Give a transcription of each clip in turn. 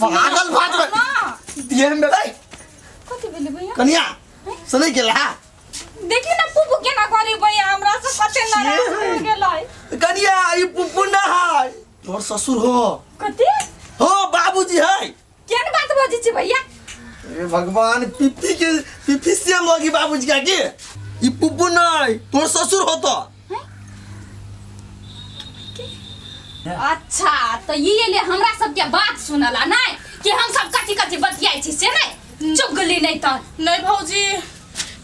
पागल भात ना दिए में भेलै कथी भेलै भैया कनिया सुनै गेला देखी ना पुप्पू केना करे भैया हमरा से कते नाराज हो गेलै कनिया ई पुप्पू ना है तोहर ससुर हो कथी हो बाबूजी है केहन बात बजै छी भैया ए भगवान पिप्पी के पिप्पी सेम लगी बाबूजी का के ई पुप्पू नहीं तोहर ससुर हो तो अच्छा तो ये एले हमरा सबके बात सुनला नहीं कि हम सब कथी कथी बतियाइ छी से नहीं चुगली नहीं तो नहीं भौजी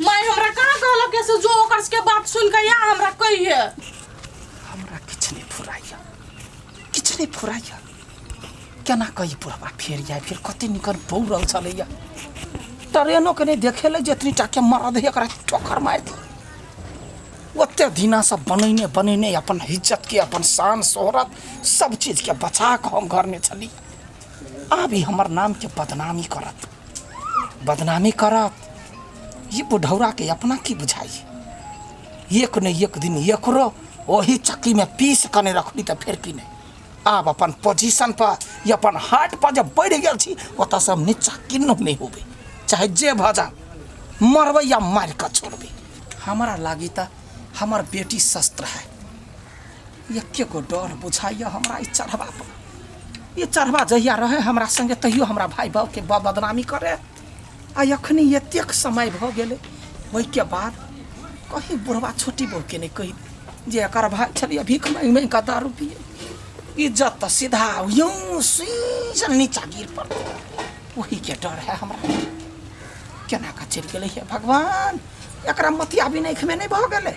माय हमरा कहाँ कहलक से जो ओकर सबके बात सुन के या हमरा कहिए हमरा किछु नहि फुराइया किछु नहि फुराइया केना कऽ ई बुढ़बा फेर जाय फेर कते निकन बौरल छलैया ट्रेनोके नहि देखेलै जे एतनी टाके मरद है एकरा ठोकर मारि दी ओते दिनासँ बनैने बनैने अपन इज्जतके अपन शान शोहरत सब चीजके बचा कऽ हम घरमे छली आब ई हमर नामके बदनामी करत बदनामी करत ई बुढ़ौराके अपना की बुझाइ एक ने एक दिन एकरो ओही चक्कीमे पीस कऽ नहि रखली तऽ फेर की नहि आब अपन पोजीशन पर या अपन हार्ट पर जब बढ़ि गेल छी ओतऽसँ हम नीचा किन्नहु नहि होबै चाहे जे भऽ जाए मरबै या मारि कऽ छोड़बै हमरा लागी तऽ हमर बेटी शस्त्र है एके गो डर बुझाइए हमरा ई चढ़वा पर ई चढ़वा जहिया रहे हमरा संगे तहियो हमरा भाय बाबूके बदनामी करे आ एखनी एतेक समय भऽ गेलै ओहिके बाद कहीं बुढ़वा छोटी बहूके नहि कही जे एकर भाय छलियै भीख माँगि माँगि कऽ दारू पिए इज्जत तऽ सीधा यूँ सुई नीचा गिर पड़तै ओहीके डर है हमरा केना कऽ चलि गेलै हे भगवान एकरा मतियाबी आँखिमे नहि भऽ गेलै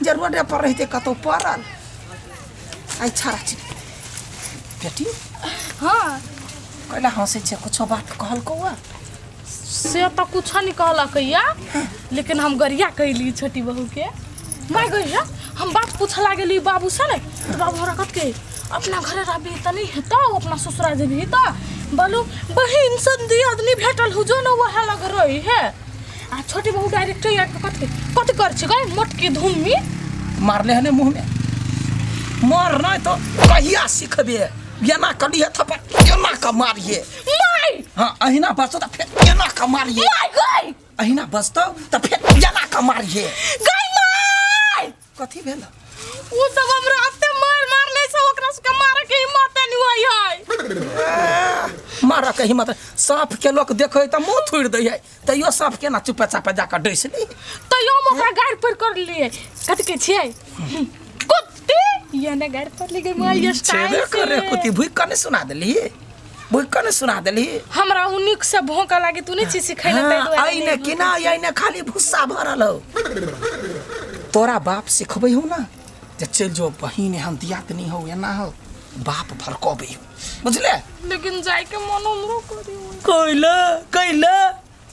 जे रोडे पर रहितै कतहु पड़ल आइ छाड़ा छै बेटी हाँ कैला हँसै छै कुछो बात कहलकौ से तऽ कुछो नहीं कहलक या लेकिन हम गरिया कैली छोटी बहू के माय गई है हम बात पूछऽ लागली बाबू से ने तो बाबू हमरा कहत अपना घरे रहबी तऽ नहीं हेतौ अपना ससुरा जेबही तऽ बोलू बहिन सन दियादनी भेटल हु जो ने वएह लग रही है आ छोटी बहू डायरेक्ट यार के कथी कथी कर छी गई मोटकी धुम्मी मारले हने मुँह में मार नहीं तो कहिया सिखबे एना कलिए थप्पड़ एना कऽ मारिए माय हाँ अहिना बजतौ तऽ फेर एना कऽ मारिए माय गई अहिना बजतौ तऽ फेर एना कऽ मारिए गई माय कथी भेल उ सब हमरा एते मार मारले से ओकरा सबके मारे के हिम्मत नहीं होई है मारऽ के हिम्मत साँप के लोक देखै तऽ मुँह थुड़ि दै है तैयो साँप केना चुपे चापे जाकऽ डसि लै तैयो हम ओकरा गाड़ि पर कर लिए कथी कहै छियै कुत्ती ये ने गाड़ि पर ली गई माय ये स्टाइल छेबे करे से। कुत्ती भुइक कऽ नहि सुना देली भुइक कऽ नहि सुना देली हमरा उ नीक से भौंका लागे तू नहीं छी सिखैले ताहि हाँ, दुआरे अइने नहि कि ना अइने खाली भुस्सा भरल हो तोरा बाप सिखबै हो ना जे चलि जो बहिन एहन दियादनी हो एना हो बाप भड़कबै हो बुझले लेकिन जाय के मन हमरो करी कैले कैले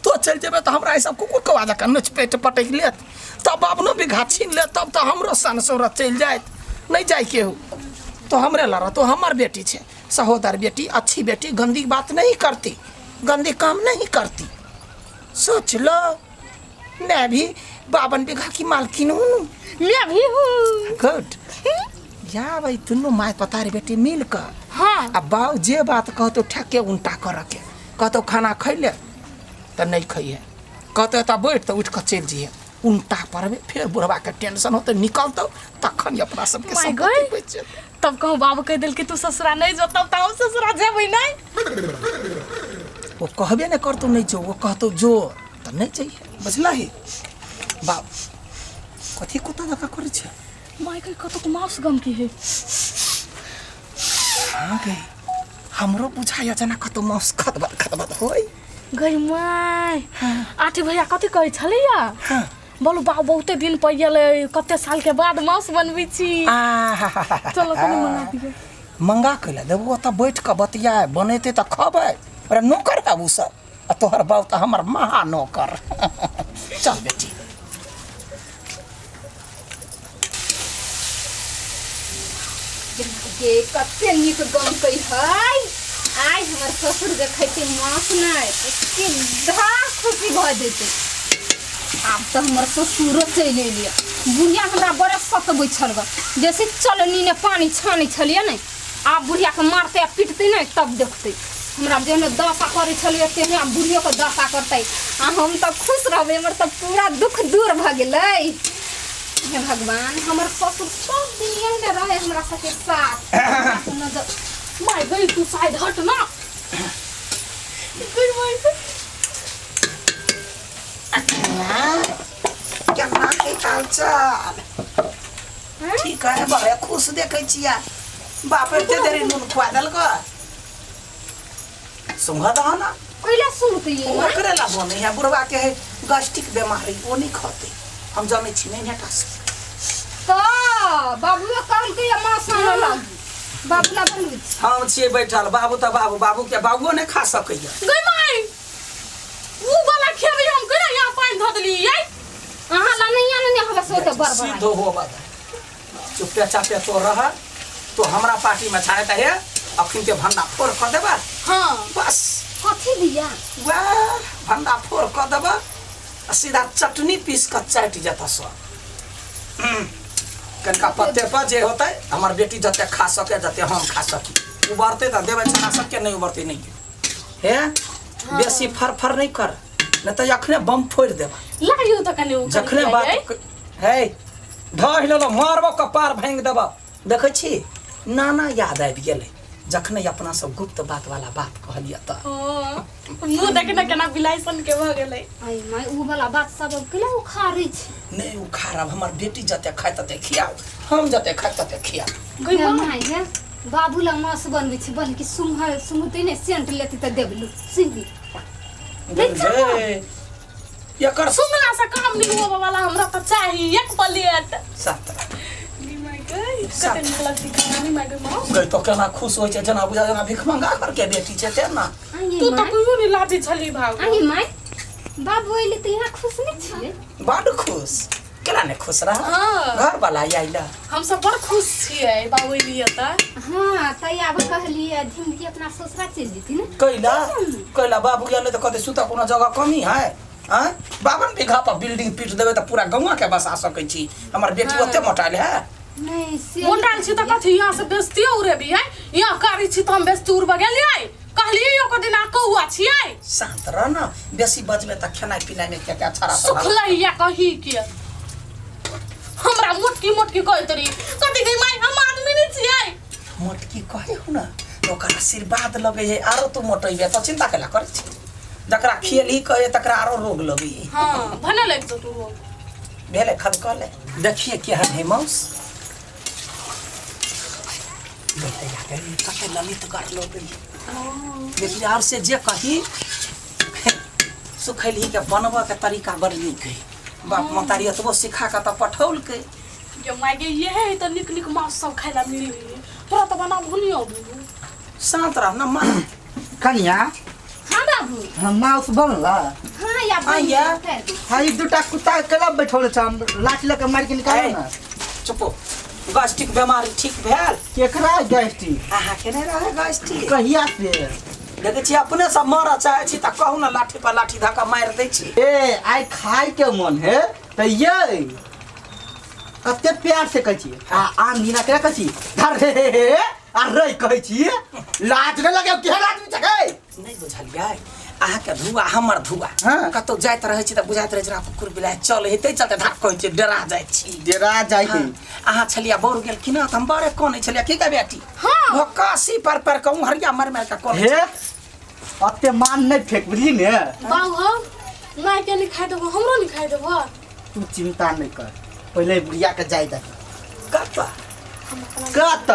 तो चलि जेबै तऽ हमरा ई सब कुकुर कौआ जकाँ नोचि पेट पटकि लेत तब अपनो बीघा छीन लेत तब तऽ हमरो सन शोहरत चलि जायत नहि जाय केहू तो हमरे लड़ तो हमर बेटी छै सहोदर बेटी अच्छी बेटी गंदी बात नहीं करती गंदी काम नहीं करती सोच लो मैं भी 52 बीघा की मालकिन हूँ मैं भी हूँ गुड या भाई दुनू माय पतारी बेटी मिल कऽ हाँ आ बाउ जे बात कहतो ठेके उल्टा करऽ के कहतो खाना खैले तऽ नहि खैहे कहतो एतऽ बैठ तऽ उठि कऽ चलि जइहे उल्टा पड़बे फेर बुढ़बाके टेंशन होतै निकलतौ तखन अपना सबके My सम्पत्ति God. बचि जेतै तब कहूँ बाबू कहि देलकै तू ससुरा नहि जो तब तऽ हम ससुरा जेबै नहि ओ कहबे नहि करतौ नहि जो ओ कहतौ जो तऽ नहि जइहे बुझलही बाप कथी कुत्ता जकाँ करै छै माय के कतौ माउस गम की है हाँ गे हमरो बुझाइए जेना कतौ माउस खतबत खतबत होय गई my आठी भैया कथी कहै छलैया हाँ बोलू बाबू बहुते दिन पर गेलै कते साल के बाद माउस बनबै छी आहाहाहा। चलो कनी मंगा दियौ मंगा के ला देबो ओतऽ बैठ कऽ बतियाए बनेतै तऽ खबै अरे नौकर है उ सब आ तोहर बाप तऽ हमर महा नौकर चल बेटी गे कते नीक गमकै है आइ हमर ससुर जे खैतै माछ नहि तऽ सीधा खुशी भऽ जेतै आब तऽ हमर ससुरो चलि एलियै बुढ़िया हमरा बड़ा सतबै छल ग जैसे चलनी ने पानी छानै छलियै ने आब बुढ़ियाके मारतै आ पिटतै नहि तब देखतै हमरा जेहने दशा करै छलियै तेहने आब बुढ़ियोके दशा करतै आ हम तऽ खुश रहबै, हमर तऽ पूरा दुख दूर भऽ गेलै। हे भगवान, हमर ससुर सब दिन एहने रहे हमरा सबके साथ। नजर माय गई, तू साइड हट ना। गई माय गई। केना के हालचाल? ठीक है, बड़े खुश देखै छियै। बाप एते देरी नून खुआ देलकै, सुंघ दह ना। कैला सुनतै ये माय? ओकरे ला बनै है, बुढ़वा के है गैस्ट्रिक बीमारी, ओ नहीं खतै, हम जानै छी। नहीं नेटा से तऽ बाबुए कहलकै ये माँ सानऽ लागी, बाबू ला बनबै छी। हम छियै बैठल, बाबू तऽ बाबू, बाबू के बाबुओ नहि खा सकैया। गई माय, ऊ वाला खेबै हम केना? यहाँ पानि धऽ देलियै। अहाँ ला नहीं आनने हवे से ओते बड़ सिद्ध हो बात। चुपे चापे तो रह, तो हमरा पार्टी में छाए त हे अखन के भंडा फोड़ क देबा। हाँ। बस। कथी दिया? वाह, भंडा फोड़ क देबा आ सीधा चटनी पीस क चाटि जेता सब। कनिका पत्ते पर जे होतै, हमर बेटी जते खा सके, जते हम खा सकी, उबरतै तऽ देबै छना सबके, नहि उबरतै नहि हे। बेसी फरफर नहि कर, नहि तऽ अखने बम फोड़ि देबा। लागियो तऽ कनि ओ जखने बात हे ढहि लेलहुँ, मारबो कपार भाङि देबऽ। देखै छी नाना याद आबि गेलै जखने अपना सब गुप्त बात वाला बात कहलियै तऽ। हाँ, मुँह देख ने केना बिलाइ सन के भऽ गेलै। आई माय, उ वाला बात सब अब केला उखाड़ै छै? नहि उखाड़ब, हमर बेटी जते खाय तते खियाउ, हम जते खाय तते खियाउ। गई हे माँ। माय हे, बाबू ला मांस बनबै छै, बल्कि सुंघ सुंघतै ने, सेंट लेतै तऽ देबलू सुंघी नहि चाहब। हे, एकर सुंघला से काम नहीं हुआ वाला, हमरा तऽ चाही एक प्लेट। सत्रह गई माय गई, कते नीक लगती खाना नहीं माय गई माँ। गई तो केना खुश होइ छै, जेना बुझा जेना भिख मंगा करके बेटी छै तेना। आइए तू तऽ माय। कहियो नहीं लाबी छली भाग। आइए माय, बाबू अइले तऽ यहाँ खुश नहि छियै? बड खुश, केना नहि खुश रह? हाँ। घर वाला आइल। हम सब बड़ खुश छियै बाबू एलियै तऽ। हाँ, तऽ आब कहलियै धीम अपना ससुरा चलि जेती ने। कैला कैला बाबू गेलै तऽ कहतै सुतऽ कोनो जगह कमी है? आँय, 52 बीघा पर बिल्डिंग पीट देबै तऽ पूरा गौआ के बसा सकै छी। हमर बेटी ओते मोटायल है? नहि से। मोटायल छी तऽ कथी यहाँ से बेजतियो उड़ेबियै? यहाँ कारी छी तऽ हम बेजती उड़बऽ गेलियै? कहलियै ओकर दिन आ कौआ छियै। शांत रह न, बेसी बजबे तऽ खेनाइ पिनाइ मे के छड़ा सुखलै या कही के हमरा मोटकी मोटकी कहैत रही। कथी गई माय, हम आदमी नहीं छियै? मोटकी कहै हो न तऽ ओकर आशीर्वाद लगै है, आरो तू मोटेबे तऽ चिंता केला करै छी? जकरा खियलही कहै तकरा आरो रोग लगै है। हाँ, भने लागि जेतौ रोग। भेलै खदकलै, देखिए केहन है माउस। कते ललित कर लोग देखिए। और से जे कही सुखैलही के बनबऽ के तरीका बड़ नीक है। बाप महतारी एतबो सिखा कऽ तऽ पठौलकै। ये माय गे, ये है तऽ नीक नीक माछ सब खाय ला मिली, तोरा तऽ बनाबो नहीं आबू। शांत रह न माँ। कनिया। हाँ बाबू। हाँ, माउस बनला? हाँ या। आइया। हाँ, ई दूटा कुत्ता केला बैठल छै? हम लाठी लऽ के मारि के निकालो ने। चुपो। गैस्ट्रिक बीमारी ठीक भेल? केकरा गैस्ट्रिक? अहाँके नहि रहै गैस्ट्रिक? कहिया से? देखै छी अपने सब मरऽ चाहै छी तऽ कहू ने, लाठी पर लाठी धऽ कऽ मारि दै छी। ए, आइ खाय के मन है तऽ ये कते प्यार से कहै छी आ आम दिना केना कहै छी, धर हे हे हे आ रै कहै छी, लाज नहि लगे? केहन आदमी छै? नहि बुझलियै अहाँके धुआ हमर धुआ। हाँ। कतौ जाइत रहै छी तऽ बुझाइत रहै छै जेना कुकुर बिलाइ चल हेतै, चलते धाक कहै छी, डरा जाइ छी। डेरा जाइ है। हाँ, अहाँ छलियै बौर गेल कि ना तऽ हम बड़े कनै छलियै की गे बेटी? हाँ। भोकासी पर पर के उहरिया मारि मारि के कनै। हे, अते मान नहि फेक, बुझली ने? बाबू हो, माय के नहीं खाइ देबो, हमरो नहीं खाइ देबो? तू चिंता नहि कर, पहिले बुढ़िया के जाय दे। कतऽ? कत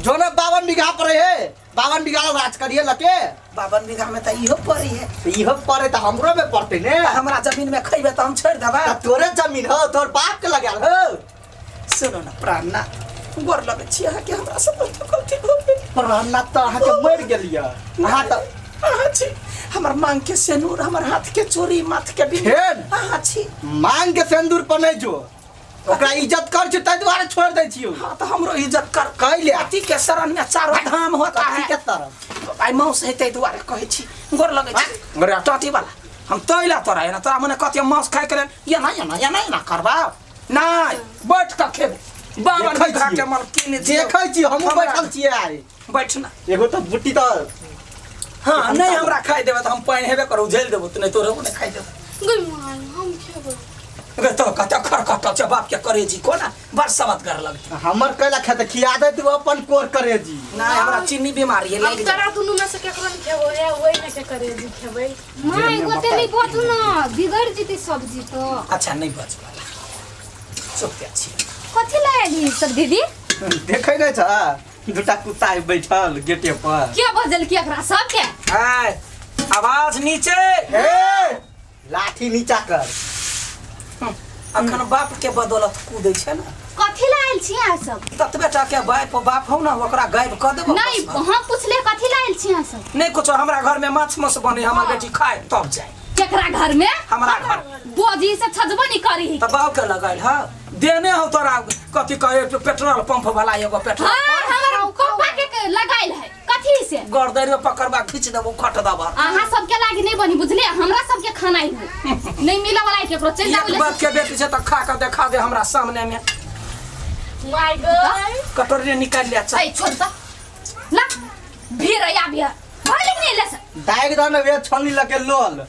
जो ने 52 बीघा पर है, 52 बीघा राज करिए लके। 52 बीघा में तऽ इहो पड़ी है। तऽ इहो पड़े तऽ हमरो में पड़ते ने। हमरा जमीन में खैबे तऽ हम छोड़ि देबै? तऽ तोरे जमीन हो, तोर बाप के लगायल हो। सुनू ने प्राणनाथ, गोर लगै छी अहाँके, हमरा सब गलती भऽ गेल। प्राणनाथ तऽ अहाँके मरि गेलियै अहाँ तऽ। अहाँ छी हमर मांग के सेनूर, हमर हाथ के चूड़ी, माथ के बिंदी। फेर? अहाँ छी। मांग के सिंदूर पर नहि जो, ओकरा इज्जत कर छी ताहि दुआरे छोड़ दै छियौ। हाँ तऽ हमरो इज्जत कर। कैले? पति के शरण में चारो धाम होता कथी है। के तरफ? आइ माउस है ताहि दुआरे कहै छी, गोर लगै छी। गोर। टटी वाला हम तैला तोरा एना तोरा मने कथी माउस खाय के लेल एना एना एना एना करबा नहि, बैठ कऽ खेबै 52 देखै बीघा छियै। के मल कीन दियौ। देखै छी हमहूँ हमरा- बैठल छियै आइ। बैठ ना। एगो तऽ बुट्टी तऽ हाँ नहीं हमरा खाइ देबै तऽ हम पानि हेबे करू झेल देबो तऽ नहीं तोरे नहि खाइ देबो गई माय हम खेबै। गे तो कते खरखटल छै बाप के करेजी कोना बड़ सबत कर लगतै। हमर कैला खेते खिया दे तू अपन कोर करेजी। नहीं हमरा चीनी बीमारी है हम लागि तोरा दुनू में से केकरो नहीं खेबो हे ओहि में के करेजी खेबै। माय गोते नहीं बोतू ना बिगड़ जेतै सब्जी तो। अच्छा नहीं बचबा चुप के छी। कथी लए एली सब दीदी? देखै नहीं छ दूटा कुत्ता है बैठल गेटे पर। के बजल की एकरा सबके? आय आवाज नीचे। ए लाठी नीचा कर। अखन बाप के बदौलत कूदै छै ने। कथी लए आयल छी अहाँ सब? ततबे टा के बाप बाप हौ ना ओकरा गायब कऽ देबो। नहीं हम पूछले कथी लए आयल छी अहाँ सब? नहीं कुछो हमरा घर में माछ मांस बने हमर बेटी खाए तब जाए। केकरा घर में? हमरा घर। बोजी से छजबो नहीं करी। त बाप के लगाइल हा देने हो तोरा कथी कहे पेट्रोल पंप वाला एगो पेट्रोल। हां हमर पप्पा के लगाइल है कथी से? गर्दन में पकड़बा खींच देबो खट देबो। अहाँ सब के लागी नहीं बनी बुझलिए हमरा सब के खाना ही नहीं मिले वाला है केकरो चल जाओ। एक बाप के बेटी छै त खा के देखा दे हमरा सामने में। माय गई कटोरी निकाल लिया चल। ए छोड़ त ला भीड़ या भी भले नहीं ले दाग दन वे छनी लके लोल।